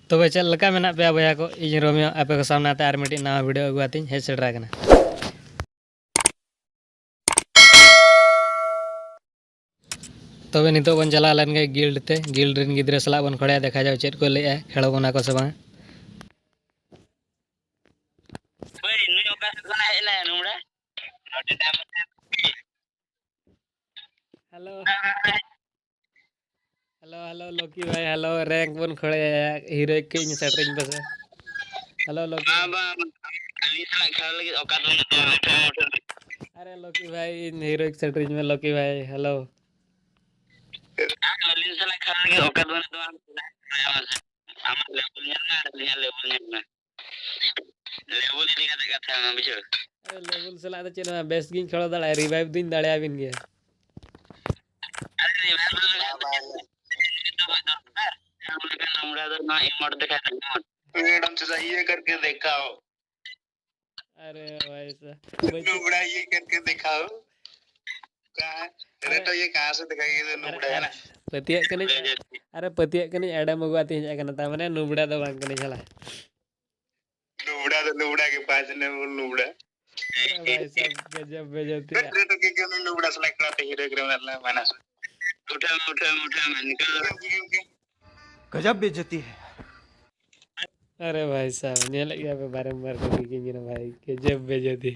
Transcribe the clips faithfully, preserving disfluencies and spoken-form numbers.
ᱛᱚᱵᱮ ᱪᱮᱫ ᱞᱮᱠᱟ ᱢᱮᱱᱟᱜ ᱯᱮᱭᱟ ᱵᱚᱭᱦᱟ ᱠᱚ? ᱤᱧ ᱨᱳᱢᱤᱭᱳ ᱟᱯᱮ ᱠᱚ ᱥᱟᱢᱱᱟ ᱛᱮ ᱟᱨ ᱢᱤᱫᱴᱤᱡ ᱱᱟᱣᱟ ᱵᱷᱤᱰᱤᱭᱳ ᱟᱹᱜᱩ ᱠᱟᱛᱮᱧ ᱦᱮᱡ ᱥᱮᱴᱮᱨ ᱟᱠᱟᱱᱟ᱾ ᱛᱚᱵᱮ ᱱᱤᱛᱚᱜ ᱵᱚᱱ ᱪᱟᱞᱟᱣ ᱞᱮᱱ ᱜᱮ ᱜᱤᱞᱰ ᱛᱮ, ᱜᱤᱞᱰ ᱨᱮᱱ ᱜᱤᱫᱽᱨᱟᱹ ᱥᱟᱞᱟᱜ ᱵᱚᱱ ᱠᱷᱚᱲᱮᱭᱟ, ᱫᱮᱠᱷᱟ ᱡᱟᱣ ᱪᱮᱫ ᱠᱚ ᱞᱟᱹᱭᱮᱜᱼᱟ, ᱠᱷᱮᱞᱳ ᱵᱚᱱᱟ ᱠᱚ ᱥᱮ ᱵᱟᱝ᱾ ᱦᱳᱭ, ᱱᱩᱭ ᱚᱠᱟ ᱥᱮᱫ ᱠᱷᱚᱱᱟᱜ ᱦᱮᱡ ᱮᱱᱟᱭ ᱱᱩᱢᱲᱟ? ᱦᱮᱞᱳ᱾ ᱦᱮᱞᱳ, ᱦᱮᱞᱳ, ᱞᱚᱠᱤ ᱵᱷᱟᱭ, ᱦᱮᱞᱳ, ᱨᱮᱝᱠ ᱵᱚᱱ ᱠᱷᱚᱲᱮᱭᱟ, ᱦᱤᱨᱳᱭᱤᱠ ᱠᱟᱹᱡ ᱤᱧ ᱥᱮᱴᱮᱨᱤᱧ ᱯᱮᱥᱮ᱾ ᱦᱮᱞᱳ, ᱞᱚᱠᱤ ᱵᱟᱝ, ᱵᱷᱟᱭ᱾ ᱵᱟᱝ, ᱟᱹᱞᱤᱧ ᱥᱟᱞᱟᱜ ᱠᱷᱮᱞ ᱞᱟᱹᱜᱤᱫ ᱚᱠᱟᱛ ᱵᱟᱹᱱᱩᱜ ᱛᱟᱢᱟ, ᱢᱩᱴᱷᱟᱹᱱ, ᱢᱩᱴᱷᱟᱹᱱ᱾ ᱟᱨᱮ, ᱞᱚᱠᱤ ᱵᱷᱟᱭ, ᱤᱧ ᱦᱤᱨᱳᱭᱤᱠ ᱥᱮᱴᱮᱨᱤᱧ ᱢᱮ, ᱞᱚᱠᱤ ᱵᱷᱟᱭ, ᱦᱮᱞᱳ᱾ ᱟᱢ ᱟᱹᱞᱤᱧ ᱥᱟᱞᱟᱜ ᱠᱷᱮᱞ ᱞᱟᱹᱜᱤᱫ ᱚᱠᱟᱛ ᱵᱟᱹᱱᱩᱜ ᱛᱟᱢᱟ, ᱟᱢᱟᱜ ᱞᱮᱵᱮᱞ ᱧᱮᱞ ᱢᱮ ᱟᱨ ᱟᱹᱞᱤᱧᱟᱜ ᱞᱮᱵᱮᱞ ᱧᱮᱞ ᱢᱮ᱾ ᱞᱮᱵᱩᱞ ᱤᱫᱤ ᱠᱟᱛᱮ ᱠᱟᱛᱷᱟ ᱢᱮ, ᱵᱩᱡᱷᱟᱹᱣ? ᱟᱨᱮ, ᱞᱮᱵᱩᱞ ᱥᱟᱞᱟᱜ ᱫᱚ ᱪᱮᱫ ᱦᱚᱸ ᱵᱟᱝ, ᱵᱮᱥ ᱜᱤᱧ ᱠᱷᱮᱞᱳ ᱫᱟᱲᱮᱭᱟᱜᱼᱟ, ᱨᱤᱵᱷᱟᱭᱤᱵᱷ ᱫᱩᱧ ᱫᱟᱲᱮᱭᱟᱵᱤᱱ ᱜᱮᱭᱟ᱾ ᱟᱨᱮ, ᱨᱤᱵᱷᱟᱭᱤᱵᱷ ᱫᱚ ᱞᱟᱜᱟᱜ ᱠᱟᱱᱟ᱾ ᱱᱚᱣᱟ ᱱᱚᱢᱵᱚᱨ ᱫᱚ ᱱᱚᱣᱟ ᱤᱢᱳᱴ ᱫᱮᱠᱷᱟᱣ ᱫᱟ, ᱤᱢᱳᱴ᱾ ᱢᱮᱰᱟᱢ ᱪᱮᱫᱟᱜ ᱤᱭᱟᱹ ᱠᱟᱨᱠᱮ ᱫᱮᱠᱷᱟᱣ? ᱟᱨᱮ ᱵᱷᱟᱭ ᱥᱟᱦ, ᱵᱟᱹᱧ ᱱᱩᱵᱲᱟ ᱤᱭᱟᱹ ᱠᱟᱨᱠᱮ ᱫᱮᱠᱷᱟᱣ᱾ ᱠᱟᱦᱟᱸ? ᱟᱨᱮ, ᱨᱮᱴᱳ ᱤᱭᱟᱹ ᱠᱟᱦᱟᱸ ᱥᱮ ᱫᱮᱠᱷᱟᱣ ᱤᱭᱟᱹ ᱫᱚ ᱟᱨᱮ, ᱱᱩᱵᱲᱟ ᱟᱨᱮ, ᱠᱟᱱᱟ᱾ ᱯᱟᱹᱛᱭᱟᱹᱜ ᱠᱟᱹᱱᱟᱹᱧ, ᱟᱨᱮ ᱯᱟᱹᱛᱭᱟᱹᱜ ᱠᱟᱹᱱᱟᱹᱧ, ᱮᱲᱮᱢ ᱟᱹᱜᱩ ᱟᱛᱮᱧ ᱦᱮᱡ ᱟᱠᱟᱱᱟ, ᱛᱟᱨ ᱢᱟᱱᱮ ᱱᱩᱵᱲᱟ ᱫᱚ ᱵᱟᱝ ᱠᱟᱹᱱᱟᱹᱧ, ᱦᱮᱞᱟ᱾ ᱱᱩᱵᱲᱟ ᱫᱚ ᱱᱩᱵᱲᱟ ᱜᱮ, ᱯᱟᱸᱪ ᱱᱚᱢᱵᱚᱨ ᱱᱩᱵᱲᱟ᱾ ᱟᱨᱮ ᱵᱷᱟᱭ ᱥᱟᱦ, ᱜᱟᱡᱟᱵ ᱵᱮᱡᱚᱛᱤ ᱭᱟ᱾ ᱨᱮᱴᱳ ᱠᱤ ᱠᱟᱹᱱᱟᱹᱧ ᱱᱩᱵᱲᱟ ᱥᱟᱞᱟᱜ ᱠᱚᱲᱟ ᱛᱮ ᱦᱤᱨᱳ ᱜᱨᱟᱢ ᱨᱮᱱᱟᱜ ᱢᱟᱱᱟ ᱥᱩ᱾ ᱩᱴᱷᱟᱹᱣ ᱢᱮ, ᱩᱴᱷᱟᱹᱣ ᱢᱮ, ᱩᱴᱷᱟᱹᱣ ᱢᱮ, ᱱᱤᱠᱟᱹᱞ ᱫᱚ᱾ ᱜᱟᱡᱟᱵ ᱵᱮᱡᱚᱛᱤ ᱦᱮ᱾ ᱟᱨᱮ ᱵᱷᱟᱭ ᱥᱟᱦ, ᱧᱮᱞᱮᱫ ᱜᱮᱭᱟ ᱯᱮ, ᱵᱟᱨᱮᱢ ᱵᱟᱨ ᱠᱚ ᱠᱤᱠᱤᱧ ᱠᱟᱱᱟ ᱵᱷᱟᱭ, ᱜᱟᱡᱟᱵ ᱵᱮᱡᱚᱛᱤ᱾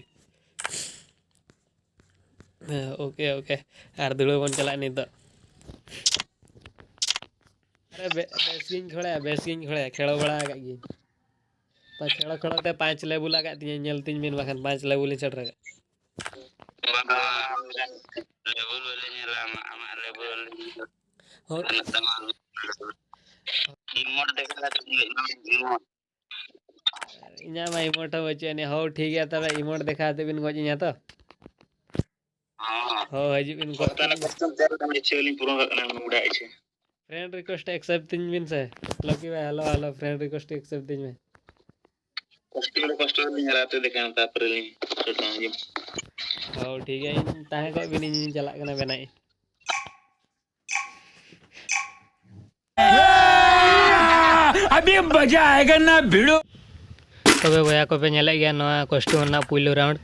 ᱦᱮᱸ, ᱳᱠᱮ, ᱳᱠᱮ᱾ ᱟᱨ ᱫᱩᱲᱩᱵ ᱵᱚᱱ ᱪᱟᱞᱟᱜᱼᱟ ᱱᱤᱛᱚᱜ᱾ ᱟᱨᱮ ᱵᱮ-, ᱵᱮᱥ ᱜᱤᱧ ᱠᱷᱮᱞᱟ, ᱵᱮᱥ ᱜᱤᱧ ᱠᱷᱮᱞᱟ, ᱠᱷᱮᱞ ᱵᱟᱲᱟ ᱟᱠᱟᱫ ᱜᱤᱭᱟᱹᱧ᱾ ᱯᱟ-, ᱠᱷᱮᱞ ᱠᱷᱮᱞ ᱛᱮ ᱯᱟᱸᱪ ᱞᱮᱵᱩᱞ ᱟᱠᱟᱫ ᱛᱤᱧᱟᱹ, ᱧᱮᱞ ᱛᱤᱧ ᱵᱤᱱ ᱵᱟᱠᱷᱟᱱ ᱯᱟᱸᱪ ᱞᱮᱵᱩᱞ ᱤᱧ ᱥᱮᱴᱮᱨ ᱟᱠᱟᱫ᱾ ᱵᱟᱵᱟ, ᱞᱮᱵᱩᱞ ᱵᱟᱞᱮ ᱧᱮᱞᱟ, ᱟᱢᱟᱜ, ᱟᱢᱟᱜ ᱞᱮᱵᱩᱞ ᱵᱟᱞᱮ ᱧᱮᱞᱟ᱾ ᱦᱳᱭ᱾ ᱵᱟᱹᱱᱩᱜ ᱛᱟᱢᱟ᱾ ᱤᱢᱳᱴ ᱫᱮᱠᱷᱟ ᱠᱟᱛᱮ ᱤᱢᱳᱴ᱾ ᱤᱧᱟᱹᱜ ᱢᱟ ᱤᱢᱳᱴ ᱦᱚᱸ ᱵᱟᱹᱪᱩᱜ ᱟᱹᱱᱤᱡ᱾ ᱦᱳ, ᱴᱷᱤᱠ ᱜᱮᱭᱟ, ᱛᱚᱵᱮ ᱤᱢᱳᱴ ᱫᱮᱠᱷᱟᱣ ᱠᱟᱛᱮ ᱵᱤᱱ ᱜᱚᱡ ᱤᱧᱟ ᱛᱚ? ᱦᱚᱸ᱾ ᱦᱳ, ᱦᱤᱡᱩᱜ ᱵᱤᱱ ᱜᱚᱡ ᱛᱟᱦᱞᱮ ᱠᱟᱹᱴᱤᱡ᱾ ᱠᱚᱥᱴᱚᱢ ᱛᱮᱭᱟᱨ ᱠᱟᱱᱟ, ᱤᱪᱪᱷᱟᱹ ᱵᱟᱹᱞᱤᱧ ᱯᱩᱨᱚᱱ ᱠᱟᱜ ᱠᱟᱱᱟ, ᱩᱱᱟᱹᱜ ᱵᱚᱲᱟ ᱤᱪᱪᱷᱟᱹ᱾ ᱯᱷᱨᱮᱱᱰ ᱨᱤᱠᱣᱮᱥᱴ ᱮᱠᱥᱮᱯᱴ ᱛᱤᱧ ᱵᱤᱱ ᱥᱮ᱾ ᱞᱚᱠᱤ ᱵᱷᱟᱭ, hello, hello, friend request accept ᱛᱤᱧ ᱢᱮ᱾ ᱠᱚᱥᱴᱚ ᱫᱚ ᱠᱚᱥᱴᱚ ᱜᱮᱞᱤᱧ ᱧᱮᱞᱟ, ᱟᱯᱮ ᱫᱮᱠᱷᱟ ᱛᱟᱯᱚᱨᱮ ᱞᱤᱧ ᱥᱮᱴᱮᱨ ᱦᱤᱡᱩᱜ᱾ ᱦᱳ, ᱴᱷᱤᱠ ᱜᱮᱭᱟ, ᱤᱧ ᱛᱟᱦᱮᱸ ᱠᱚᱜ ᱵᱤᱱ, ᱤᱧ ᱪᱟᱞᱟᱜ ᱠᱟᱱᱟ ᱵᱮᱱᱟᱣ᱾ ᱟᱹᱵᱤ मजा आएगा ना भिड़ो। ᱛᱚᱵᱮ ᱵᱚᱭᱦᱟ ᱠᱚᱯᱮ ᱧᱮᱞᱮᱫ ᱜᱮᱭᱟ ᱱᱚᱣᱟ ᱠᱚᱥᱴᱩᱢ ᱨᱮᱱᱟᱜ ᱯᱩᱭᱞᱩ ᱨᱟᱣᱩᱱᱰ᱾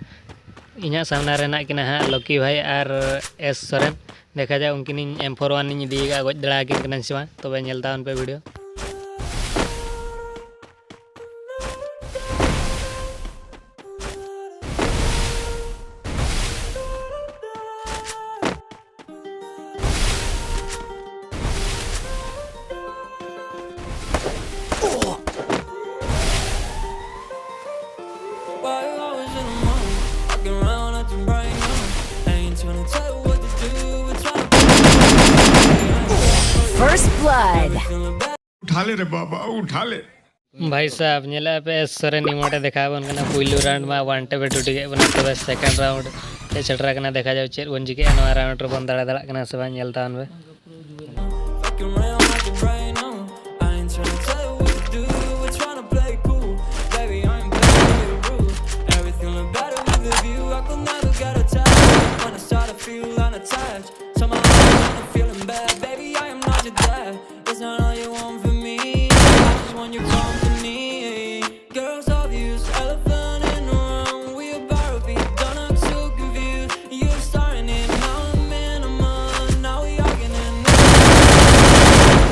ᱤᱧᱟᱹᱜ ᱥᱟᱢᱱᱟ ᱨᱮ ᱦᱮᱱᱟᱜ ᱠᱤᱱᱟ ᱦᱟᱸᱜ ᱞᱚᱠᱤ ᱵᱷᱟᱭ ᱟᱨ ᱮᱥ ᱥᱚᱨᱮᱱ᱾ ᱫᱮᱠᱷᱟ ᱡᱟᱠ ᱩᱱᱠᱤᱱᱤᱧ ᱮᱢ ᱯᱷᱳᱨ ᱣᱟᱱ ᱤᱧ ᱤᱫᱤ ᱟᱠᱟᱫᱼᱟ, ᱜᱚᱡ ᱫᱟᱲᱮ ᱟᱹᱠᱤᱱ ᱠᱟᱹᱱᱟᱹᱧ ᱥᱮ ᱵᱟᱝ᱾ ᱛᱚᱵᱮ ᱧᱮᱞ ᱛᱟᱵᱚᱱ ᱯᱮ ᱵᱷᱤᱰᱤᱭᱳ᱾ First blood. उठा ले रे बाबा, उठा ले। भाई साहब, ᱧᱮᱞᱮᱫ ᱯᱮ ᱥᱚᱨᱮᱱ emote ᱮ ᱫᱮᱠᱷᱟᱣ ᱟᱵᱚᱱ ᱠᱟᱱᱟ᱾ ᱯᱩᱭᱞᱩ ᱨᱟᱣᱩᱱᱰ ᱢᱟ ᱚᱣᱟᱱ ᱴᱮᱯ ᱮ ᱰᱩᱰᱤ ᱠᱮᱫ ᱵᱚᱱᱟ᱾ ᱛᱚᱵᱮ ᱥᱮᱠᱮᱱᱰ ᱨᱟᱣᱩᱱᱰ ᱦᱮᱡ ᱥᱮᱴᱮᱨ ᱟᱠᱟᱱᱟ᱾ ᱫᱮᱠᱷᱟ ᱡᱟᱣ ᱪᱮᱫ ᱵᱚᱱ ᱪᱤᱠᱟᱹᱭᱟ, ᱱᱚᱣᱟ ᱨᱟᱣᱩᱱᱰ ᱨᱮᱵᱚᱱ ᱫᱟᱲᱮ ᱫᱟᱲᱮᱭᱟᱜ ᱠᱟᱱᱟ ᱥᱮ ᱵᱟᱝ, ᱧᱮᱞ ᱛᱟᱵᱚᱱ ᱯᱮ᱾ Fucking around like a brain, no. I ain't tryna tell you what to do. We're tryna play cool. Baby, I ain't playing with your rules. Everything look better with a view. I could never get attached. When I start to feel unattached, somehow I'm feeling bad. Baby, I am not your dad. It's not all you want from me. I just want your company. Girls obvious, elephant in the room. We about to be done, I'm so confused. You're starting it, now I'm in a mud. Now we arguing and now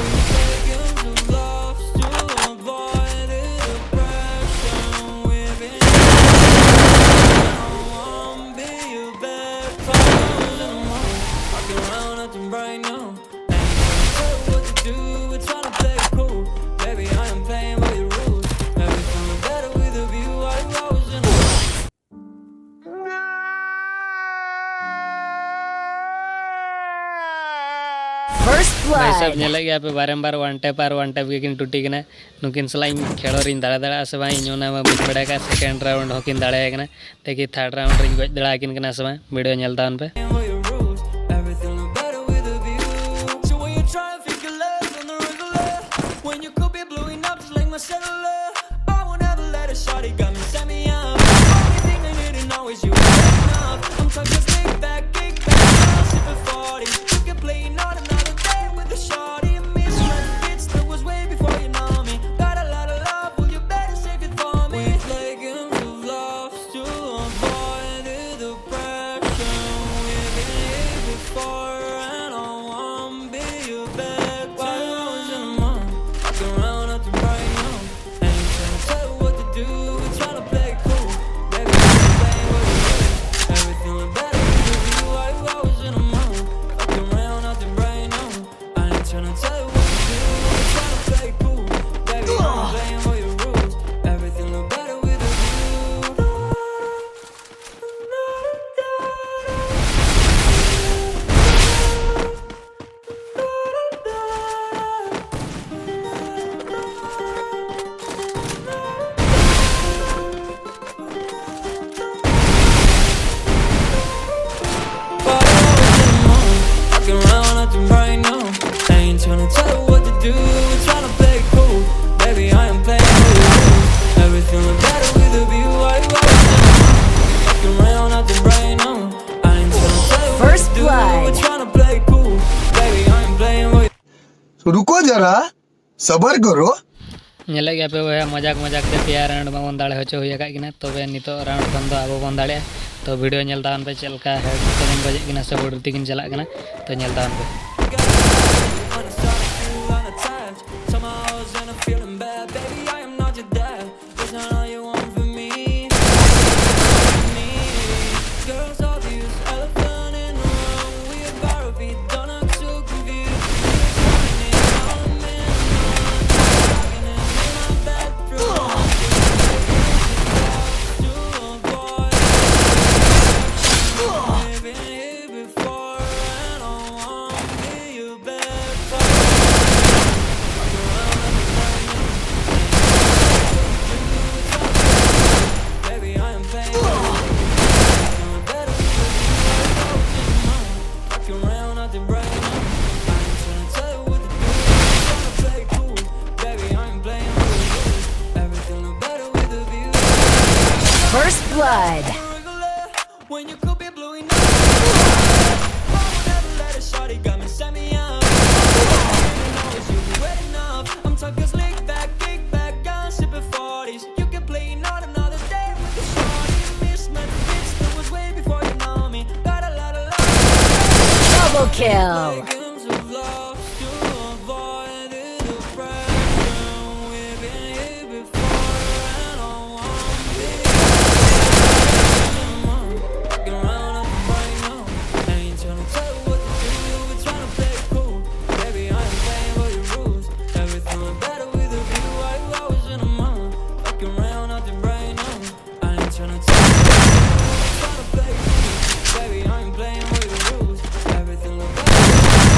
we taking some laughs to avoid the depression. We've been on be a bad cause in a month. Fucking around at the brain, no. Ain't tryna tell you what to do, we're tryna play it cool. Baby, I am playing by your rules. Everything look better with a view, I was in a First ᱵᱷᱟᱭ ᱥᱟᱦᱮᱵ, blood. ᱧᱮᱞᱮᱫ ᱜᱮᱭᱟ ᱯᱮ ᱵᱟᱨᱮᱢ ᱵᱟᱨ one tap ᱟᱨ one tap ᱜᱮᱠᱤᱱ ᱴᱩᱴᱤ ᱠᱟᱱᱟ᱾ ᱱᱩᱠᱤᱱ ᱥᱟᱞᱟᱜ ᱤᱧ ᱠᱷᱮᱞᱳ ᱨᱤᱧ ᱫᱟᱲᱮ ᱫᱟᱲᱮᱭᱟᱜᱼᱟ ᱥᱮ ᱵᱟᱝ, ᱤᱧ ᱚᱱᱟ ᱢᱟ ᱵᱟᱹᱧ ᱵᱟᱲᱟᱭ ᱠᱟᱜ᱾ ᱥᱮᱠᱮᱱᱰ ᱨᱟᱣᱩᱱᱰ ᱦᱚᱸᱠᱤᱱ ᱫᱟᱲᱮᱭᱟᱭ ᱠᱟᱱᱟ᱾ ᱫᱮᱠᱷᱤ ᱛᱷᱟᱨᱰ ᱨᱟᱣᱩᱱᱰ ᱨᱤᱧ ᱜᱚᱡ ᱫᱟᱲᱮᱭᱟᱠᱤᱱ ᱠᱟᱱᱟ ᱥᱮ ᱵᱟᱝ, ᱵᱷᱤᱰᱤᱭᱳ ᱧᱮᱞ ᱛᱟᱵᱚᱱ ᱯᱮ᱾ Everything look better with a view. So when you try and think your love on the river, when you could be blowing up just like my cellular. I won't ever let a shorty got me, set me up. Only thing I need to know is you enough. I'm talking big back, big back, now sipping forty. You can play not another day with a shorty. Miss my fits, that was way before you know me. Got a सबर करो। ᱧᱮᱞᱮᱫ ᱜᱮᱭᱟ ᱯᱮ ᱵᱚᱭᱦᱟ, ᱢᱚᱡᱟᱠ ᱢᱚᱡᱟᱠ ᱛᱮ ᱯᱮᱭᱟ round ᱢᱟᱵᱚᱱ ᱫᱟᱲᱮ ᱦᱚᱪᱚ ᱦᱩᱭ ᱟᱠᱟᱫ ᱠᱤᱱᱟ᱾ ᱛᱚᱵᱮ ᱱᱤᱛᱚᱜ ᱨᱟᱣᱩᱱᱰ ᱠᱷᱚᱱ ᱫᱚ ᱟᱵᱚ ᱵᱚᱱ ᱫᱟᱲᱮᱭᱟᱜᱼᱟ᱾ ᱛᱚ ᱵᱷᱤᱰᱤᱭᱳ ᱧᱮᱞ ᱛᱟᱵᱚᱱ ᱯᱮ, ᱪᱮᱫ ᱞᱮᱠᱟ ᱦᱮᱰ ᱛᱮᱵᱚᱱ ᱜᱚᱡᱮᱫ ᱠᱤᱱᱟ ᱥᱮ ᱵᱚᱰᱤ ᱛᱮᱠᱤᱱ ᱪᱟᱞᱟᱜ ᱠᱟᱱᱟ᱾ ᱛᱚ ᱧᱮᱞ ᱛᱟᱵᱚᱱ ᱯᱮ᱾ First blood. When you could be blowing up. I would never let a shawty got me, set me up. Didn't know it's you were waiting up. I'm talking slick back, kick back, I'm sipping forties. You can play not another day with the shawty. Mismatch fits, that was way before you know me. Got a lot of love. Double kill. Games of love to avoid the pressure. We've been here before. I don't want to be fucking around up right now. I ain't tryna tell you what to do. You were tryna play it cool. Baby, I ain't playing by your rules. Everything look better with a view. Why you always in the mood? Fucking around up right now. I ain't tryna tell you what to do. You were tryna play it cool. Baby, I ain't playing by your rules. Everything look better.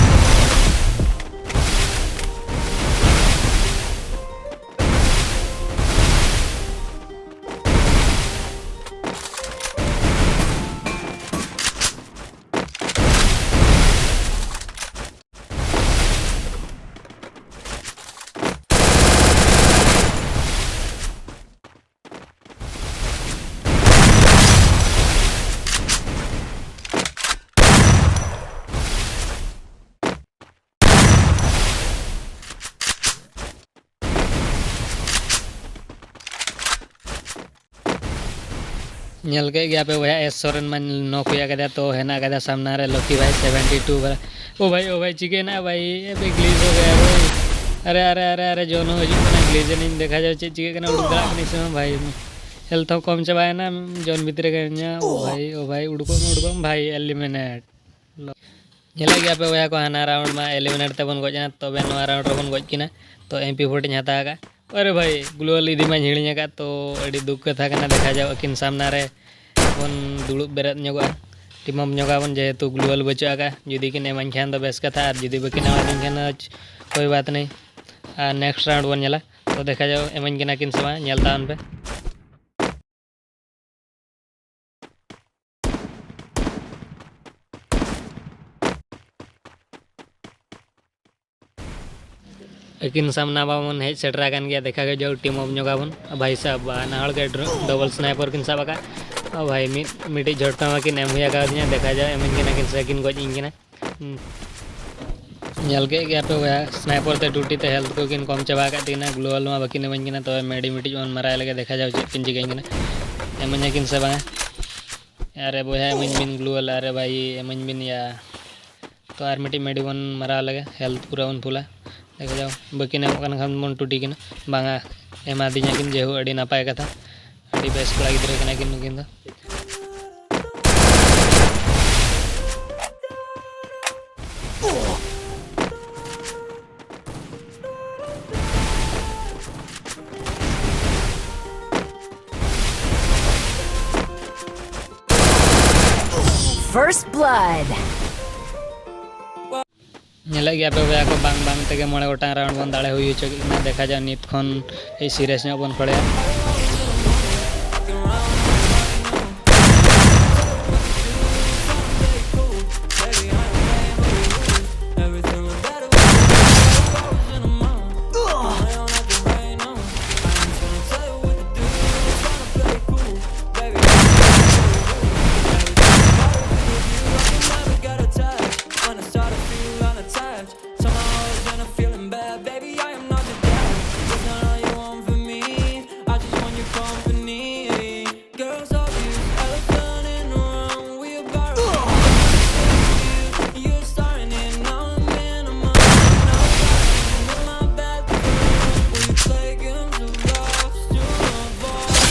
ᱧᱮᱞ ᱠᱮᱫ ᱜᱮᱭᱟ ᱯᱮ ᱵᱚᱭᱦᱟ, S Soren ᱢᱟ ᱱᱚᱠ ᱦᱩᱭ ᱟᱠᱟᱫᱮᱭᱟ, ᱛᱚ ᱦᱮᱱᱟᱜ ᱟᱠᱟᱫᱮᱭᱟ ᱥᱟᱢᱱᱟ ᱨᱮ ᱞᱚᱠᱤ ᱵᱷᱟᱭ ᱥᱮᱵᱷᱮᱱᱴᱤ ᱴᱩ ᱵᱷᱟᱭ᱾ ᱳ ᱵᱷᱟᱭ, ᱳ ᱵᱷᱟᱭ, ᱪᱤᱠᱟᱹᱭᱮᱱᱟ ᱵᱷᱟᱭ? ᱮ ᱵᱷᱟᱭ, ᱜᱞᱤᱪ ᱦᱳ ᱜᱟᱭᱟ ᱵᱷᱟᱭ᱾ ᱟᱨᱮ, ᱟᱨᱮ, ᱟᱨᱮ, ᱟᱨᱮ, ᱡᱚᱱ ᱦᱚᱸ ᱦᱤᱡᱩᱜ ᱠᱟᱱᱟ, ᱜᱞᱤᱪ ᱮᱱᱟᱹᱧ, ᱫᱮᱠᱷᱟ ᱡᱟᱣ ᱪᱮᱫ ᱪᱤᱠᱟᱹᱜ ᱠᱟᱱᱟ, ᱩᱰᱩᱠ ᱫᱟᱲᱮᱭᱟᱜ ᱠᱟᱹᱱᱟᱹᱧ ᱥᱮ ᱵᱟᱝ ᱵᱷᱟᱭ? ᱦᱮᱞᱛᱷ ᱦᱚᱸ ᱠᱚᱢ ᱪᱟᱵᱟᱭᱮᱱᱟ, ᱡᱚᱱ ᱵᱷᱤᱛᱨᱤ ᱨᱮ ᱢᱮᱱᱟᱧᱟ᱾ ᱳ ᱵᱷᱟᱭ, ᱳ ᱵᱷᱟᱭ, ᱩᱰᱩᱠᱚᱜ ᱢᱮ, ᱩᱰᱩᱠᱚᱜ ᱢᱮ ᱵᱷᱟᱭ, ᱮᱞᱤᱢᱤᱱᱮᱴ᱾ ᱧᱮᱞᱮᱫ ᱜᱮᱭᱟ ᱯᱮ ᱵᱚᱭᱦᱟ ᱠᱚ, ᱦᱟᱱᱟ ᱨᱟᱣᱩᱱᱰ ᱢᱟ ᱮᱞᱤᱢᱤᱱᱮᱴ ᱛᱮᱵᱚᱱ ᱜᱚᱡ ᱮᱱᱟ, ᱛᱚᱵᱮ ᱱᱚᱣᱟ ᱨᱟᱣᱩᱱᱰ ᱨᱮᱵᱚᱱ ᱜᱚᱡ ᱠᱤᱱᱟ᱾ ᱛᱚ ᱮᱢ ᱯᱤ ᱯᱷᱳᱨ ᱤᱧ ᱦᱟᱛᱟᱣ ᱟᱠᱟᱫ᱾ ᱟᱨᱮ ᱵᱷᱟᱭ, ᱜᱞᱳᱣᱟᱞ ᱤᱫᱤ ᱢᱟᱧ ᱦᱤᱲᱤᱧ ᱟᱠᱟᱫ, ᱛᱚ ᱟᱹᱰᱤ ᱫᱩᱠ ᱠᱟᱛᱷᱟ ᱠᱟᱱᱟ᱾ ᱫᱮᱠᱷᱟ ᱡᱟᱣ ᱟᱹᱠᱤᱱ ᱥᱟᱢᱱᱟ ᱨᱮ ᱵᱚᱱ ᱫᱩᱲᱩᱵ ᱵᱮᱨᱮᱫ ᱧᱚᱜᱚᱜᱼᱟ, ᱴᱤᱢ ᱟᱯ ᱧᱚᱜᱚᱜ ᱟᱵᱚᱱ, ᱡᱮᱦᱮᱛᱩ ᱜᱞᱳᱣᱟᱞ ᱵᱟᱹᱪᱩᱜ ᱟᱠᱟᱫᱼᱟ᱾ ᱡᱩᱫᱤ ᱠᱤᱱ ᱮᱢᱟᱹᱧ ᱠᱷᱟᱱ ᱫᱚ ᱵᱮᱥ ᱠᱟᱛᱷᱟ, ᱟᱨ ᱡᱩᱫᱤ ᱵᱟᱹᱠᱤᱱ ᱮᱢᱟᱫᱤᱧ ᱠᱷᱟᱱ ᱫᱚ ᱠᱳᱭ ᱵᱟᱛ ᱱᱮᱭ᱾ ᱟᱨ ᱱᱮᱠᱥᱴ ᱨᱟᱣᱩᱱᱰ ᱵᱚᱱ ᱧᱮᱞᱟ᱾ ᱛᱚ ᱫᱮᱠᱷᱟ ᱡᱟᱣ ᱮᱢᱟᱹᱧ ᱠᱟᱱᱟ ᱠᱤᱱ ᱥᱮ ᱵᱟᱝ, ᱧᱮᱞ ᱛᱟᱵᱚᱱ ᱯᱮ᱾ ᱟᱹᱠᱤᱱ ᱥᱟᱢᱱᱟ ᱢᱟᱵᱚᱱ ᱦᱮᱡ ᱥᱮᱴᱮᱨ ᱟᱠᱟᱱ ᱜᱮᱭᱟ, ᱫᱮᱠᱷᱟ ᱜᱮ ᱡᱟᱣ ᱴᱤᱢ ᱟᱯ ᱧᱚᱜ ᱟᱵᱚᱱ᱾ ᱵᱷᱟᱭ ᱥᱟᱵ, ᱵᱟᱱᱟ ᱦᱚᱲ ᱜᱮ ᱰᱨᱚ-, ᱰᱚᱵᱚᱞ ᱥᱱᱟᱭᱯᱟᱨ ᱠᱤᱱ ᱥᱟᱵ ᱟᱠᱟᱫ᱾ ᱳ ᱵᱷᱟᱭ, ᱢᱤᱫ, ᱢᱤᱫᱴᱤᱡ ᱡᱷᱚᱴᱠᱟ ᱢᱟᱠᱤᱱ ᱮᱢ ᱦᱩᱭ ᱟᱠᱟᱣᱫᱤᱧᱟ, ᱫᱮᱠᱷᱟ ᱡᱟᱣ ᱮᱢᱟᱹᱧ ᱠᱟᱱᱟ ᱠᱤᱱ ᱥᱮ ᱠᱤᱱ ᱜᱚᱡ ᱤᱧ ᱠᱟᱱᱟ᱾ ᱦᱩᱸ᱾ ᱧᱮᱞ ᱠᱮᱫ ᱜᱮᱭᱟ ᱯᱮ ᱵᱚᱭᱦᱟ, ᱥᱱᱟᱭᱯᱟᱨ ᱛᱮ ᱴᱩᱴᱤ ᱛᱮ ᱦᱮᱞᱛᱷ ᱠᱚ ᱠᱤᱱ ᱠᱚᱢ ᱪᱟᱵᱟ ᱟᱠᱟᱫ ᱛᱤᱧᱟ᱾ ᱜᱞᱳᱣᱟᱞ ᱢᱟ ᱵᱟᱹᱠᱤᱱ ᱮᱢᱟᱹᱧ ᱠᱟᱱᱟ, ᱛᱚᱵᱮ ᱢᱮᱰᱤ ᱢᱤᱫᱴᱤᱡ ᱵᱚᱱ ᱢᱟᱨᱟᱣ ᱞᱮᱜᱮ, ᱫᱮᱠᱷᱟ ᱡᱟᱣ ᱪᱮᱫ ᱠᱤᱱ ᱪᱤᱠᱟᱹᱧ ᱠᱟᱱᱟ, ᱮᱢᱟᱹᱧᱟ ᱠᱤᱱ ᱥᱮ ᱵᱟᱝᱟ᱾ ᱟᱨᱮ ᱵᱚᱭᱦᱟ, ᱮᱢᱟᱹᱧ ᱵᱤᱱ ᱜᱞᱳᱣᱟᱞ, ᱟᱨᱮ ᱵᱷᱟᱭ, ᱮᱢᱟᱹᱧ ᱵᱤᱱ ᱭᱟ᱾ ᱛᱚ ᱟᱨ ᱢᱤᱫᱴᱤᱡ ᱢᱮᱰᱤ ᱵᱚᱱ ᱢᱟᱨᱟᱣ ᱞᱮᱜᱮ, ᱦᱮᱞᱛᱷ ᱯᱩᱨᱟᱹ ᱵᱚᱱ ᱯᱷᱩᱞᱟ᱾ ᱫᱮᱠᱷᱟ ᱡᱟᱣ, ᱵᱟᱹᱠᱤᱱ ᱮᱢᱚᱜ ᱠᱟᱱ ᱠᱷᱟᱱ ᱵᱚᱱ ᱴᱩᱴᱤ ᱠᱤᱱᱟ᱾ ᱵᱟᱝᱟ, ᱮᱢᱟᱫᱤᱧᱟ ᱠᱤᱱ, ᱡᱮᱦᱳ ᱟᱹᱰᱤ ᱱᱟᱯᱟᱭ ᱠᱟᱛᱷᱟ᱾ ᱟᱹᱰᱤ ᱵᱮᱥ ᱠᱚᱲᱟ ᱜᱤᱫᱽᱨᱟᱹ ᱠᱟᱱᱟ ᱠᱤᱱ ᱱᱩᱠᱤᱱ ᱫᱚ᱾ First blood. ᱧᱮᱞᱮᱫ ᱜᱮᱭᱟ ᱯᱮ ᱵᱚᱭᱦᱟ ᱠᱚ, ᱵᱟᱝ ᱵᱟᱝ ᱛᱮᱜᱮ ᱢᱚᱬᱮ ᱜᱚᱴᱟᱝ ᱨᱟᱣᱩᱱᱰ ᱵᱚᱱ ᱫᱟᱲᱮ ᱦᱩᱭ ᱦᱚᱪᱚ ᱠᱮᱫ ᱠᱤᱱᱟ᱾ ᱫᱮᱠᱷᱟ ᱡᱟᱣ, ᱱᱤᱛ ᱠᱷᱚᱱ ᱠᱟᱹᱡ ᱥᱤᱨᱤᱭᱟᱥ ᱧᱚᱜ ᱵᱚᱱ ᱠᱷᱮᱞᱟ᱾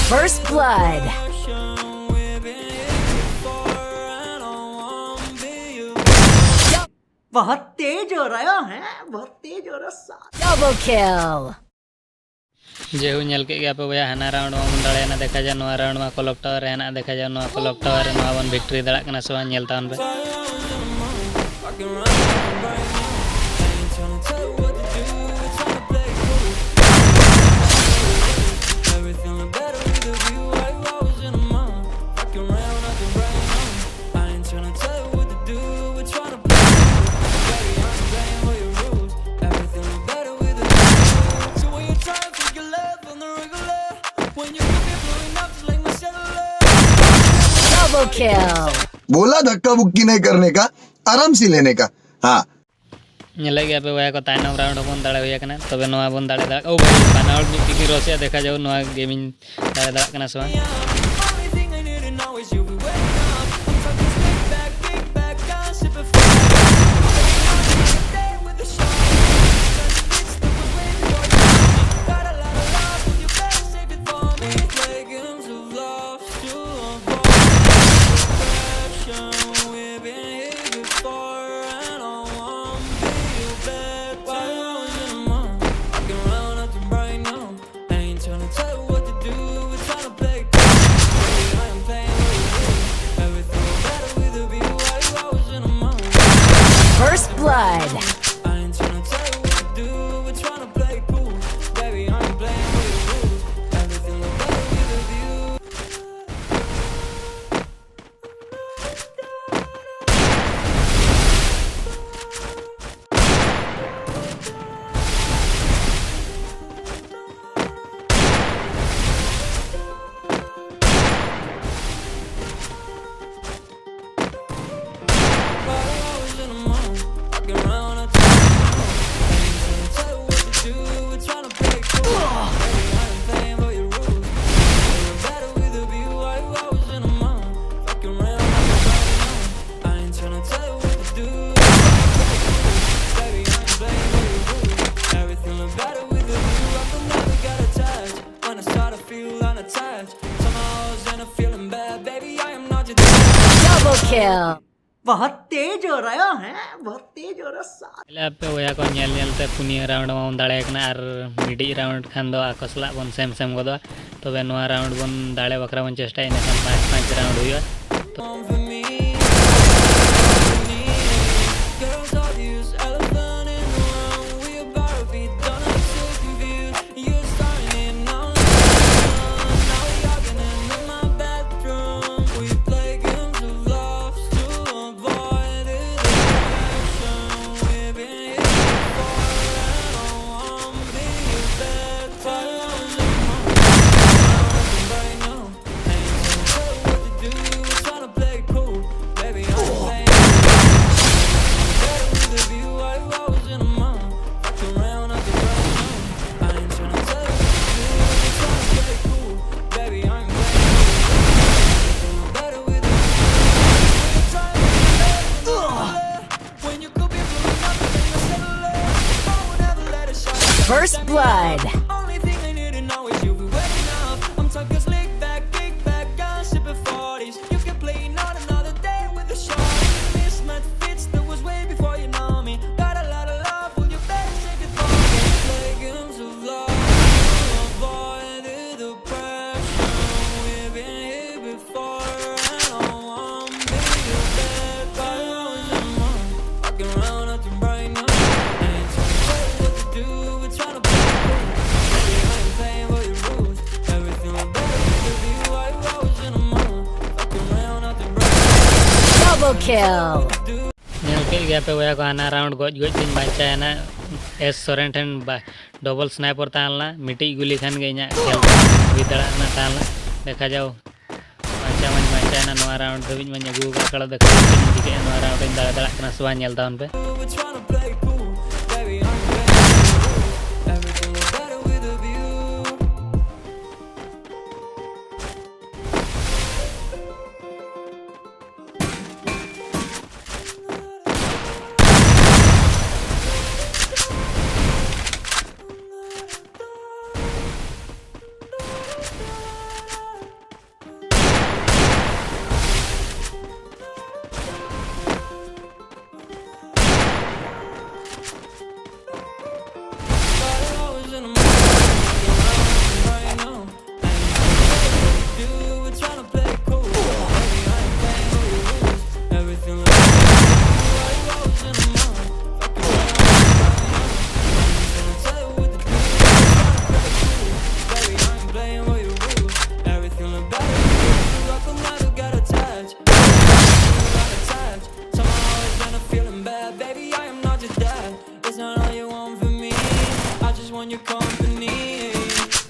First blood. बहुत तेज हो रहा है, बहुत तेज हो रहा है। Double kill. ᱡᱮᱦᱩ ᱧᱮᱞ ᱠᱮᱫ ᱜᱮᱭᱟ ᱯᱮ ᱵᱚᱭᱦᱟ, ᱦᱟᱱᱟ round ᱢᱟ ᱵᱚᱱ ᱫᱟᱲᱮᱭᱮᱱᱟ, ᱫᱮᱠᱷᱟ ᱡᱟᱣ ᱱᱚᱣᱟ round ᱢᱟ clock tower ᱨᱮ ᱦᱮᱱᱟᱜᱼᱟ, ᱫᱮᱠᱷᱟ ᱡᱟᱣ ᱱᱚᱣᱟ clock tower ᱨᱮ ᱱᱚᱣᱟ ᱵᱚᱱ victory ᱫᱟᱲᱮᱭᱟᱜ ᱠᱟᱱᱟ ᱥᱮ ᱵᱟᱝ, ᱧᱮᱞ ᱛᱟᱵᱚᱱ ᱯᱮ᱾ Double kill. बोला धक्का बुक्की नहीं करने का, आराम से लेने का। हाँ। ᱧᱮᱞᱮᱫ ᱜᱮᱭᱟ ᱯᱮ ᱵᱚᱭᱦᱟ ᱠᱚ, ᱛᱟᱭᱱᱚᱢ round ᱦᱚᱸᱵᱚᱱ ᱫᱟᱲᱮ ᱦᱩᱭ ᱟᱠᱟᱱᱟ᱾ ᱛᱚᱵᱮ ᱱᱚᱣᱟ ᱵᱚᱱ ᱫᱟᱲᱮ ᱫᱟᱲᱮ, ᱳ ᱵᱷᱟᱭ, ᱵᱟᱱᱟ ᱦᱚᱲ ᱢᱤᱫ ᱛᱮᱜᱮ ᱨᱚᱥᱮᱜᱼᱟ᱾ ᱫᱮᱠᱷᱟ ᱡᱟᱣ ᱱᱚᱣᱟ game ᱤᱧ ᱫᱟᱲᱮ ᱫᱟᱲᱮᱭᱟᱜ ᱠᱟᱱᱟ ᱥᱮ ᱵᱟᱝ᱾ Somehow I was in a feeling bad, baby, I am not your type. Double kill. बहुत तेज हो रहा है, बहुत तेज हो रहा है साथ. ᱟᱯᱮ ᱵᱚᱭᱦᱟ ᱠᱚ ᱧᱮᱞ ᱧᱮᱞ ᱛᱮ ᱯᱩᱱᱭᱟᱹ round ᱢᱟᱵᱚᱱ ᱫᱟᱲᱮ ᱠᱟᱱᱟ, ᱟᱨ ᱢᱤᱫᱴᱤᱡ round ᱠᱷᱟᱱ ᱫᱚ ᱟᱠᱚ ᱥᱟᱞᱟᱜ ᱵᱚᱱ ᱥᱮᱢ ᱥᱮᱢ ᱜᱚᱫᱚᱜᱼᱟ. ᱛᱚᱵᱮ ᱱᱚᱣᱟ round ᱵᱚᱱ ᱫᱟᱲᱮ ᱵᱟᱠᱷᱨᱟ ᱵᱚᱱ ᱪᱮᱥᱴᱟᱭᱟ, ᱤᱱᱟᱹᱠᱷᱟᱱ ᱯᱟᱸᱪ ᱯᱟᱸᱪ round ᱦᱩᱭᱩᱜᱼᱟ. ᱛᱚ First blood. Only thing I need to know is you be waiting up. I'm talking slick back, kick back, gun sipping forties. You can play not another day with a shot. Mismatch fits that was way before you know me. Got a lot of love, well, you better save it for me. Play games of love, avoid the depression. We've been here before, and I won't be your bad guy. Always in my fucking round, nothing right now. I ain't tryna tell you what to do, we're tryna play it cool. Baby, I ain't playing by your rules. Everything look better with a view. I was in a mood. Fucking round, nothing right now. Double kill. ᱧᱮᱞ ᱠᱮᱫ ᱜᱮᱭᱟ ᱯᱮ ᱵᱚᱭᱦᱟ ᱠᱚ, ᱦᱟᱱᱟ round ᱜᱚᱡ ᱜᱚᱡ ᱛᱤᱧ ᱵᱟᱧᱪᱟᱣ ᱮᱱᱟ. ᱮᱥ ᱥᱚᱨᱮᱱ ᱴᱷᱮᱱ ᱵᱟ-, double sniper ᱛᱟᱦᱮᱸ ᱞᱮᱱᱟ, ᱢᱤᱫᱴᱤᱡ ᱜᱩᱞᱤ ᱠᱷᱟᱱ ᱜᱮ ᱤᱧᱟᱹᱜ ᱠᱷᱮᱞ ᱦᱩᱭ ᱫᱟᱲᱮᱭᱟᱜ ᱠᱟᱱᱟ ᱛᱟᱦᱮᱸ ᱞᱮᱱᱟ. ᱫᱮᱠᱷᱟ ᱡᱟᱣ, ᱵᱟᱧᱪᱟᱣ ᱢᱟᱧ ᱵᱟᱧᱪᱟᱣ ᱮᱱᱟ, ᱱᱚᱣᱟ round ᱫᱷᱟᱹᱵᱤᱡ ᱢᱟᱧ ᱟᱹᱜᱩ ᱟᱠᱟᱫ ᱠᱟᱲᱟ. ᱫᱮᱠᱷᱟ ᱡᱟᱣ ᱪᱮᱫ ᱤᱧ ᱪᱤᱠᱟᱹᱭᱟ, ᱱᱚᱣᱟ round ᱤᱧ ᱫᱟᱲᱮ ᱫᱟᱲᱮᱭᱟᱜ ᱠᱟᱱᱟ ᱥᱮ ᱵᱟᱝ, ᱧᱮᱞ ᱛᱟᱵᱚᱱ ᱯᱮ.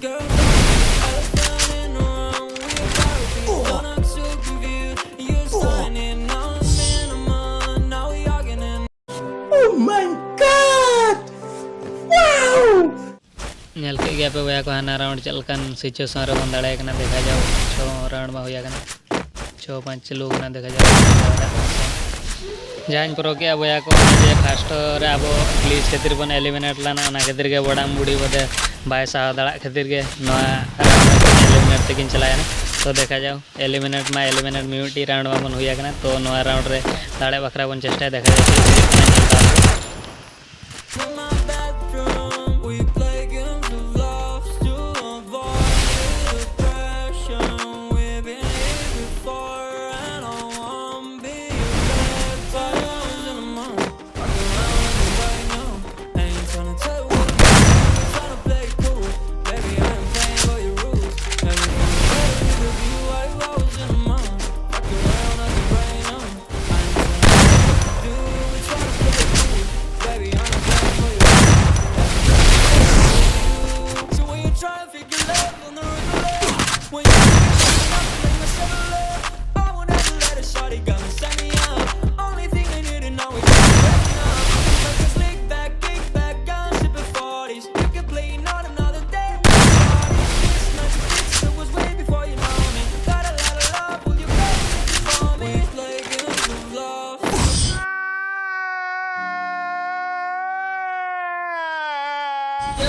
Oh my God! Wow! ᱧᱮᱞ ᱠᱮᱫ ᱜᱮᱭᱟ ᱯᱮ ᱵᱚᱭᱦᱟ ᱠᱚ, ᱦᱟᱱᱟ ᱨᱟᱣᱩᱱᱰ ᱪᱮᱫ ᱞᱮᱠᱟᱱ ᱥᱤᱪᱩᱭᱮᱥᱚᱱ ᱨᱮᱵᱚᱱ ᱫᱟᱲᱮᱭᱟᱭ ᱠᱟᱱᱟ᱾ ᱫᱮᱠᱷᱟ ᱡᱟᱣ, ᱪᱷᱚ ᱨᱟᱣᱩᱱᱰ ᱢᱟ ᱦᱩᱭ ᱟᱠᱟᱱᱟ, ᱪᱷᱚ ᱯᱟᱸᱪ ᱪᱟᱹᱞᱩ ᱟᱠᱟᱱᱟ᱾ ᱫᱮᱠᱷᱟ ᱡᱟᱣ, ᱡᱟᱦᱟᱸᱧ ᱯᱨᱚ ᱠᱮᱜᱼᱟ ᱵᱚᱭᱦᱟ ᱠᱚ, ᱚᱱᱟ ᱡᱮ ᱯᱷᱟᱥᱴ ᱨᱮ ᱟᱵᱚ ᱜᱞᱤᱪ ᱠᱷᱟᱹᱛᱤᱨ ᱵᱚᱱ ᱮᱞᱤᱢᱤᱱᱮᱴ ᱞᱮᱱᱟ, ᱚᱱᱟ ᱠᱷᱟᱹᱛᱤᱨ ᱜᱮ ᱵᱚᱰᱟᱢ ᱵᱩᱰᱤ ᱵᱚᱫᱮ ᱵᱟᱭ ᱥᱟᱦᱟᱣ ᱫᱟᱲᱮᱭᱟᱜ ᱠᱷᱟᱹᱛᱤᱨ ᱜᱮ ᱱᱚᱣᱟ ᱨᱟᱣᱩᱱᱰ ᱨᱮ ᱮᱞᱤᱢᱤᱱᱮᱴ ᱛᱮᱠᱤᱱ ᱪᱟᱞᱟᱣᱮᱱᱟ᱾ ᱛᱚ ᱫᱮᱠᱷᱟ ᱡᱟᱣ, ᱮᱞᱤᱢᱤᱱᱮᱴ ᱢᱟ ᱮᱞᱤᱢᱤᱱᱮᱴ, ᱢᱤᱫᱴᱤᱡ ᱨᱟᱣᱩᱱᱰ ᱢᱟᱵᱚᱱ ᱦᱩᱭ ᱟᱠᱟᱱᱟ᱾ ᱛᱚ ᱱᱚᱣᱟ ᱨᱟᱣᱩᱱᱰ ᱨᱮ ᱫᱟᱲᱮ ᱵᱟᱠᱷᱨᱟ ᱵᱚᱱ ᱪᱮᱥᱴᱟᱭᱟ, ᱫᱮᱠᱷᱟ ᱡᱟᱣ ᱪᱮᱫ ᱪᱤᱠᱟᱹᱜ ᱠᱟᱱᱟ, ᱧᱮᱞ ᱛᱟᱵᱚᱱ ᱯᱮ᱾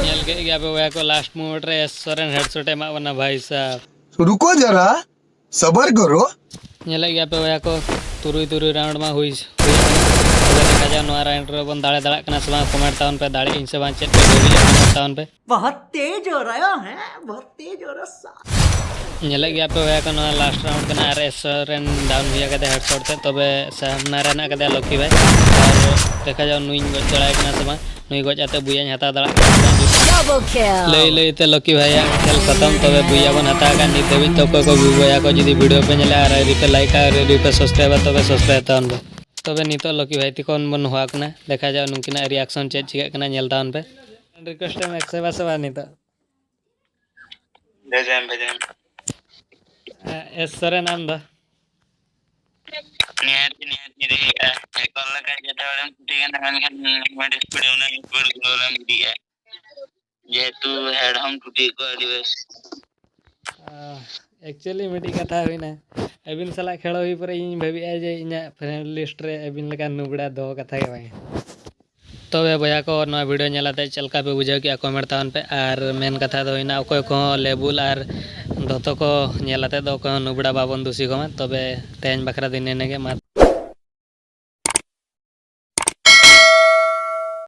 ᱧᱮᱞ ᱠᱮᱫ ᱜᱮᱭᱟ ᱯᱮ ᱵᱚᱭᱦᱟ ᱠᱚ, ᱞᱟᱥᱴ ᱢᱳᱢᱮᱱᱴ ᱨᱮ ᱮᱥ ᱥᱚᱨᱮᱱ ᱦᱮᱰᱥᱚᱴ ᱮ ᱮᱢᱟᱜ ᱵᱚᱱᱟ ᱵᱷᱟᱭ ᱥᱟᱵ᱾ रुको जरा, सबर करो। ᱧᱮᱞᱮᱫ ᱜᱮᱭᱟ ᱯᱮ ᱵᱚᱭᱦᱟ ᱠᱚ, ᱛᱩᱨᱩᱭ ᱛᱩᱨᱩᱭ ᱨᱟᱣᱩᱱᱰ ᱢᱟ ᱦᱩᱭ ᱦᱩᱭ ᱟᱠᱟᱱᱟ᱾ ᱛᱚᱵᱮ ᱫᱮᱠᱷᱟ ᱡᱟᱣ ᱱᱚᱣᱟ ᱨᱟᱣᱩᱱᱰ ᱨᱮᱵᱚᱱ ᱫᱟᱲᱮ ᱫᱟᱲᱮᱭᱟᱜ ᱠᱟᱱᱟ ᱥᱮ ᱵᱟᱝ, ᱠᱚᱢᱮᱱᱴ ᱛᱟᱵᱚᱱ ᱯᱮ᱾ ᱫᱟᱲᱮᱭᱟᱜ ᱟᱹᱧ ᱥᱮ ᱵᱟᱝ, ᱪᱮᱫ ᱯᱮ ᱵᱷᱟᱹᱵᱤᱭᱮᱫ ᱠᱟᱱᱟ, ᱛᱟᱵᱚᱱ ᱯᱮ᱾ बहुत तेज हो रहा है, बहुत तेज हो रहा है। ᱧᱮᱞᱮᱫ ᱜᱮᱭᱟ ᱯᱮ ᱵᱚᱭᱦᱟ ᱠᱚ, ᱱᱚᱣᱟ ᱞᱟᱥᱴ ᱨᱟᱣᱩᱱᱰ ᱠᱟᱱᱟ ᱟᱨ ᱮᱥ ᱨᱮᱱ ᱰᱟᱣᱩᱱ ᱦᱩᱭ ᱟᱠᱟᱫᱮᱭᱟ ᱦᱮᱰᱥᱚᱴ ᱛᱮ᱾ ᱛᱚᱵᱮ ᱥᱟᱢᱱᱟ ᱨᱮ ᱦᱮᱱᱟᱜ ᱟᱠᱟᱫᱮᱭᱟ ᱞᱚᱠᱤ ᱵᱷᱟᱭ᱾ ᱟᱨ ᱫᱮᱠᱷᱟ ᱡᱟᱣ ᱱᱩᱭᱤᱧ ᱜᱚᱡ ᱫᱟᱲᱮᱭᱟᱭ ᱠᱟᱱᱟ ᱥᱮ ᱵᱟᱝ, ᱱᱩᱭ ᱜᱚᱡ ᱟᱛᱮ ᱵᱩᱭᱟᱧ ᱦᱟᱛᱟᱣ ᱫᱟᱲᱮᱭᱟᱜ ᱠᱟᱱᱟ ᱥᱮ ᱵᱟᱝ᱾ Double kill. ᱞᱟᱹᱭ ᱞᱟᱹᱭ ᱛᱮ ᱞᱚᱠᱤ ᱵᱷᱟᱭᱟᱜ ᱠᱷᱮᱞ ᱠᱷᱟᱛᱚᱢ᱾ ᱛᱚᱵᱮ ᱵᱩᱭᱟ ᱵᱚᱱ ᱦᱟᱛᱟᱣ ᱟᱠᱟᱫ᱾ ᱱᱤᱛ ᱫᱷᱟᱹᱵᱤᱡ ᱛᱮ ᱚᱠᱚᱭ ᱠᱚ ᱵᱩᱭᱟ ᱠᱚ ᱡᱩᱫᱤ ᱵᱷᱤᱰᱤᱭᱳ ᱯᱮ ᱧᱮᱞᱟ ᱟᱨ ᱟᱹᱣᱨᱤ ᱯᱮ ᱞᱟᱭᱤᱠᱟ ᱟᱨ ᱟᱹᱣᱨᱤ ᱯᱮ ᱥᱟᱵᱥᱠᱨᱟᱭᱤᱵᱟ, ᱛᱚᱵᱮ ᱥᱟᱵᱥᱠᱨᱟᱭᱤᱵ ᱛᱟᱵᱚᱱ ᱯᱮ᱾ ᱛᱚᱵᱮ ᱱᱤᱛᱚᱜ ᱞᱚᱠᱤ ᱵᱷᱟᱭ ᱛᱤᱠᱚᱱ ᱵᱚᱱ ᱦᱚᱦᱚ ᱟᱠᱟᱱᱟ᱾ ᱫᱮᱠᱷᱟ ᱡᱟᱣ ᱱᱩᱠᱤᱱᱟᱜ ᱨᱤᱭᱟᱠᱥᱚᱱ ᱪᱮᱫ ᱪᱤᱠᱟᱹᱜ ᱠᱟᱱᱟ, ᱧᱮᱞ ᱛᱟᱵᱚᱱ ᱯᱮ᱾ ᱨᱤᱠᱩᱭᱮᱥᱴ ᱮᱢ ᱮᱠᱥᱮᱯᱴᱟ ᱥᱮ ᱵᱟᱝ ᱱᱤᱛᱚᱜ? ᱵᱷᱮᱡᱟᱭᱟᱢ, ᱵᱷᱮᱡᱟᱭᱟᱢ᱾ ᱮ, ᱮᱥ ᱥᱚᱨᱮᱱ, ᱟᱢ ᱫᱚ? ᱱᱤᱦᱟᱹᱛ, ᱱᱤᱦᱟᱹᱛ ᱤᱧ ᱞᱟᱹᱭᱮᱜᱼᱟ᱾ ᱮᱠᱟᱞ ᱞᱮᱠᱟ ᱡᱚᱛᱚ ᱦᱚᱲᱮᱢ ᱠᱩᱥᱤ ᱠᱟᱱᱟ, ᱢᱮᱱᱠᱷᱟᱱ ᱱᱚᱣᱟ ᱰᱤᱥᱯᱞᱮ ᱩᱱᱟᱹᱜ ᱵᱟᱹᱲ ᱜᱳᱞ ᱮᱢ ᱤᱫᱤᱭᱮᱜᱼᱟ᱾ ᱡᱮᱦᱮᱛᱩ ᱦᱮᱰ ᱦᱚᱸᱢ ᱴᱩᱴᱤᱭᱮᱫ ᱠᱚᱣᱟ ᱟᱹᱰᱤ ᱵᱮᱥ᱾ ᱟᱦ, actually ᱢᱤᱫᱴᱤᱡ ᱠᱟᱛᱷᱟ ᱦᱩᱭᱱᱟ, ᱟᱹᱵᱤᱱ ᱥᱟᱞᱟᱜ ᱠᱷᱮᱞᱳ ᱦᱩᱭ ᱯᱚᱨᱮ ᱤᱧ ᱵᱷᱟᱹᱵᱤᱭᱮᱫᱼᱟ ᱡᱮ ᱤᱧᱟᱹᱜ friend list ᱨᱮ ᱟᱹᱵᱤᱱ ᱞᱮᱠᱟᱱ ᱱᱩᱵᱲᱟ ᱫᱚᱦᱚ ᱠᱟᱛᱷᱟ ᱜᱮ ᱵᱟᱝ᱾ ᱛᱚᱵᱮ ᱵᱚᱭᱦᱟ ᱠᱚ, ᱱᱚᱣᱟ video ᱧᱮᱞ ᱠᱟᱛᱮ ᱪᱮᱫ ᱞᱮᱠᱟ ᱯᱮ ᱵᱩᱡᱷᱟᱹᱣ ᱠᱮᱜᱼᱟ, comment ᱛᱟᱵᱚᱱ ᱯᱮ᱾ ᱟᱨ ᱢᱮᱱ ᱠᱟᱛᱷᱟ ᱫᱚ ᱦᱩᱭᱱᱟ, ᱚᱠᱚᱭ ᱠᱚᱦᱚᱸ ᱞᱮᱵᱩᱞ ᱟᱨ ᱫᱚᱛᱚ ᱠᱚ ᱧᱮᱞ ᱠᱟᱛᱮ ᱫᱚ ᱚᱠᱚᱭ ᱦᱚᱸ ᱱᱩᱵᱲᱟ ᱵᱟᱵᱚᱱ ᱫᱩᱥᱤ ᱠᱚᱢᱟ᱾ ᱛᱚᱵᱮ ᱛᱮᱦᱮᱧ ᱵᱟᱠᱷᱨᱟ ᱫᱚ ᱤᱱᱟᱹ ᱤᱱᱟᱹ ᱜᱮ᱾ ᱢᱟ